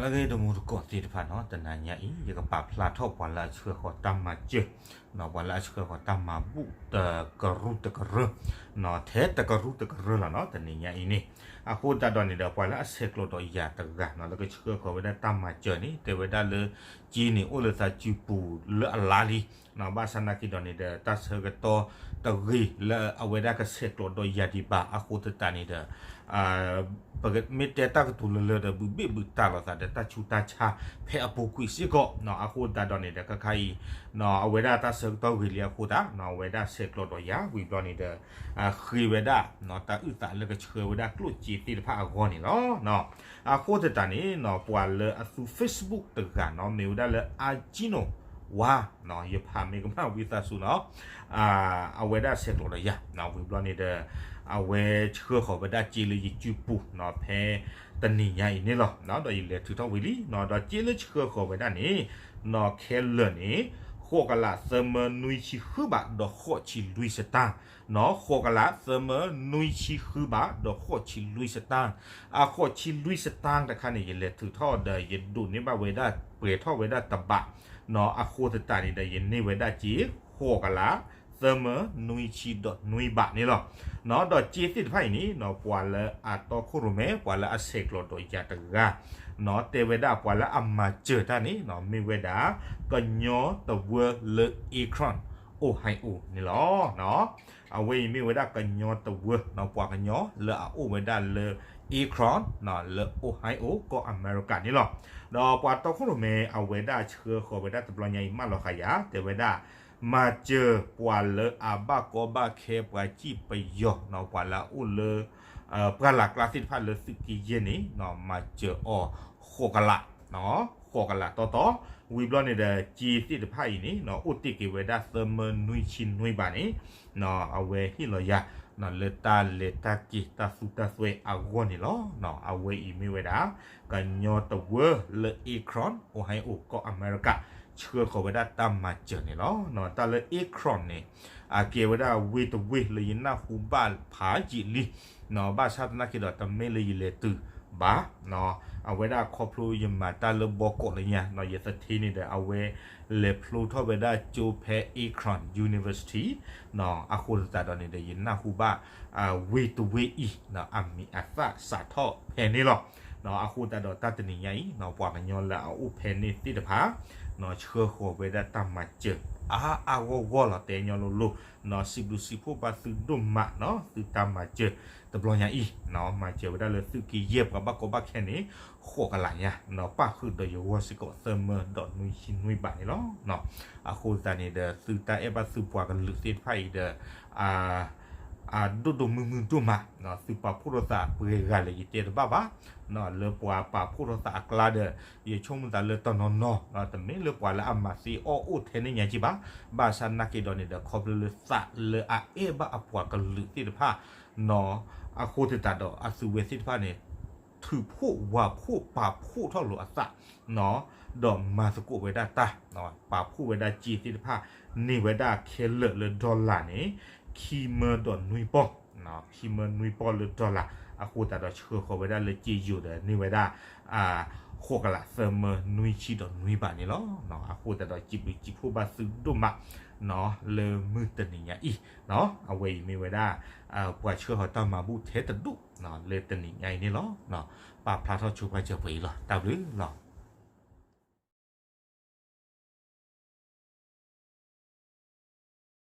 လၢအဂ့ၤ တံၤသကိးသ့ၣ်တဖၣ်နီၤ, တနၤညါအံၤ ယကပာ်ဖျါထီၣ်ပှၤလၢအဆှၢဃီၤတၢ်မၤစၢၤ, ပှၤလၢအဆှၢဃီၤတၢ်မၤဘူၣ်တကရူၢ်တကရၢ, ထဲတကရူၢ်တကရၢလီၤနီၤ တနံၤညါအံၤန့ၣ်. အဃိသတးဒီးန့ၣ်ဒီး ပှၤလၢအဆဲးကျိးဒီးယၤတဂၤနီၤ လၢကဆှၢဃီၤဝဲဒၣ်တၢ်မၤစၢၤန့ၣ် တဲဝဲဒၣ်လၢ စ့န့ၣ်အိၣ်လၢသးစုပူၤလၢအလါလံ ဘၣ်ဆၣ်နာ်က့ဒီးန့ၣ်ဒီး တၢ်ဆၢကတီၢ်တဂ့ၤလၢအဝဲဒၣ်ကဆဲးကျိးဒီးယၤဒံးဘၣ် အဃိသတးန့ၣ်ဒီး ပမ့ၢ်တဲတၢ်ကတိၤလၢလၢဒီး ဘုးဘ့ၣ်ဘုးတၢ်လိာ်သးဒီးတၢ်ဆူးတၢ်ဆါဖဲအပူၤကွံာ်စ့ၢ်ကီးနီၤ. အဃိသတးဒီးန့ၣ်ဒီး ခဲခါအံၤ အဝဲဒၣ်တၢ်ဆၢကတီၢ်ဂ့ၤလံအဃိသတးနီၤ အဝဲဒၣ်ဆဲးကျိးဒီးယၤ ဝံၤဘျီန့ၣ်ဒီး ဃ့ဝဲဒၣ် တၢ်အုၣ်သးလၢကဆှၢဝဲဒၣ်ကျိၣ်စ့သ့ၣ်တဖၣ်အဂီၢ်န့ၣ်လီၤ. အဃိသတးန့ၣ်နီၤ ပှၤလၢအသူ Facebook တဂၤနီၤ မ့ၢ်ဝဲဒၣ်လၢ Ajino Wa နီၤ ယဖးမ့ၢ်ကမၣ်ဝံသးစူၤနီၤ အဝဲဒၣ်ဆဲးကျိးဒီးယၤ ဝံၤဘျီန့ၣ်ဒီး အဝဲဆှၢဃီၤဝဲဒၣ်စ့လၢယစုပူၤနီၤ ဖဲတနံၤညါအံၤန့ၣ်လီၤ. ဒီးယလဲၤထုးထီၣ်ဝံၤလံနီၤ ဒီးစ့လၢဆှၢဃီၤဝဲဒၣ်န့ၣ်နီၤ ခဲလၢာ်န့ၣ် ဃိးကလးသၢမၢနွံဆံဃုဘးဒီးဃိးဆံလွံၢ်စတၢၢ်နီၤ ဃိးကလးသၢမၢနွံဆံဃုဘးဒီးဃိးဆံလွံၢ်စတၢၢ်. အဃိးဆံလွံၢ်စတၢၢ်တခါန့ၣ် ယလဲၤထုးထီၣ်ဒီး ယဒိးန့ၢ်ဘၣ်ဝဲဒၣ် ပှဲၤထီၣ်ဝဲဒၣ်တဘးနီၤ အဃိသတးန့ၣ်ဒီး ယန့ၢ်ဝဲဒၣ်စ့ ဃိးကလးသၢမၢနွံဆံဒီးနွံဘးန့ၣ်လီၤ. ဒီးစ့သ့ၣ်တဖၣ်အံၤန့ၣ်နီၤ ပှၤလၢအတီခိၣ်ရိၣ်မဲ ပှၤလၢအဆဲးကျိးဒီးယၤတဂၤ နီၤ တဲဝဲဒၣ်ပှၤလၢအမၤစၢၤတၢ်န့ၣ်နီၤ မ့ၢ်ဝဲဒၣ် ကညီတဝၢလၢ Akron Ohio န့ၣ်လီၤ. အဝဲအံၤမ့ၢ်ဝဲဒၣ်ကညီတဝၢ ပှၤကညီလၢအအိၣ်ဝဲဒၣ်လၢ Akron လၢ Ohio ကီၢ်အမဲရကၤန့ၣ်လီၤ. ဒီးပှၤတီခိၣ်ရိၣ်မဲ အဝဲဒၣ်ဆှၢဃီၤဝဲဒၣ်တဘျီညါအံၤ မၢလီၤဃာ်ယၤ တဲဝဲဒၣ် မၤစၢၤပှၤလၢအဘၣ်ကီဘၣ်ခဲ ပှၤစံၣ်ပယီၤနီၤ ပှၤလၢအအိၣ်လၢ ပှၢ်လၢ်ကျါသ့ၣ်တဖၣ်လၢသုးက့ယဲၢ်န့ၣ်နီၤ မၤစၢၤအီၤ ဃိးကလး ဃိးကလးတီတီ ဝံၤဘျီန့ၣ်ဒီး စ့သ့ၣ်တဖၣ်အံၤန့ၣ်နီၤ အိၣ်တ့ၢ်က့ၤဝဲဒၣ်သၢမၢနွံဆံနွံဘးန့ၣ်နီၤ အဝဲဟ့ၣ်လီၤယၤနီၤ လၢတၢ်လဲၤတၢ်က့ၤတၢ်သူတၢ်သွဲအဂီၢ်န့ၣ်လီၤ. အဝဲအံၤမ့ၢ်ဝဲဒၣ် ကညီတဝၢလၢ Akron Ohio ကီၢ်အမဲရကၤ ဆှၢဃီၤဝဲဒၣ်တၢ်မၤစၢၤန့ၣ်လီၤ. တၢ်လၢ Akron န့ၣ် အကဲဝဲဒၣ်ဝ့ၢ်တဝ့ၢ်လၢယနၢ်ဟူဘၣ်ဖးယံာ်လံ ဘၣ်ဆၣ်သနာ်က့ဒီး တမ့ၢ်လၢယလဲၤတုၤဘၣ် အဝဲဒၣ်ခီဖျိယမၤတၢ်လၢဘီကီးလၢညါနီၤ ယသထ့န့ၣ်ဒီး အဝဲလဲၤဖျိထီၣ်ဝဲဒၣ်ကၠိဖဲ Akron University အဃိသတးဒီးန့ၣ်ဒီး ယနၢ်ဟူဘၣ် ဝ့ၢ်တဝ့ၢ်အံၤ အမံၤအသၣ်စးထီၣ်ဖဲန့ၣ်လီၤ. အဃိသတးဒီးတၢ်တနံၤညါအံၤ ပှၤကညီလၢအအိၣ်ဖဲန့ၣ်သ့ၣ်တဖၣ် ဆှၢဃီၤဝဲဒၣ်တၢ်မၤစၢၤ အါအါဂီၢ်ဂီၢ်လီၤ တဲညီလိၤလိၤ စံးဘျုးစံးဖှိၣ်ဘၣ်သုဒိၣ်မးနီၤ သုတၢ်မၤစၢၤတဘျီညါအံၤ မၤစၢၤဝဲဒၣ်လၢသုးက့ယဲၢ်ပှၤဘၣ်ကီဘၣ်ခဲန့ၣ် ဃိးကလးညါ ပၣ်ဃုာ်ဒီးယဂီၢ်စ့ၢ်ကီး သၢမၢဒီးနွံဆံနွံဘးန့ၣ်လီၤ. အဃိသတးန့ၣ်ဒီး သုတၢ်အဲၣ်ဘၣ်သုပှၤကလုာ်သ့ၣ်တဖၣ်အံၤဒီး အဒိၣ်ဒိၣ်မုၢ်မုၢ်ဒိၣ်မး သုပာ်ဖှိၣ်ထီၣ်သးပှဲၤဂၤလၢယတဲတဘၣ်ဘၣ် လၢပှၤပာ်ဖှိၣ်ထီၣ်သးအကျါဒီး ယဆိကမိၣ်သးလၢတနီၤနီၤ တမ့ၢ်လၢပှၤလၢအမၤသ့အီၣ်အိၣ်ထဲန့ၣ်ညါက့ဘၣ် ဘၣ်ဆၣ်သနာ်က့ဒီးန့ၣ်ဒီး ခီဖျိလၢသးလၢအအဲၣ်ဘၣ်အပှၤကလုာ်သ့ၣ်တဖၣ်နီၤ အဃိသတးဒီးအသုဝဲသ့ၣ်တဖၣ်န့ၣ် ထုးဖှိၣ်ဝးဖှိၣ်ပာ်ဖှိၣ်ထီၣ်လိာ်အသး ဒီးမၤသကိးဝဲဒၣ်တၢ် ပာ်ဖှိၣ်ဝဲဒၣ်စ့သ့ၣ်တဖၣ် န့ၢ်ဝဲဒၣ်ခဲလၢာ်လၢ dollar န့ၣ် ခံမၢဒီးနွံပီၢ် ခံမၢနွံပီၢ်လၢ dollar အဃိသတးဒီးဆှၢဃီၤဝဲဒၣ်လၢစ့ယိၤဒီးန့ၢ်ဝဲဒၣ် ဃိးကလးသၢမၢနွံဆံဒီးနွံဘးန့ၣ်လီၤ. အဃိသတးဒီး စံးဘျုးစံးဖှိၣ်ဘၣ်သုဒိၣ်မး လၢမုၢ်တနံၤညါအံၤ အဝဲအံၤမ့ၢ်ဝဲဒၣ် ပှၤဆှၢဃီၤတၢ်မၤဘူၣ်ထဲတဒူၣ် လၢတနံၤညါအံၤန့ၣ်လီၤ. ပာ်ဖျါထီၣ်ဆိပာ်စၢၤပှဲၤအံၤလီၤ. တၢ်ဘျုးလီၤ.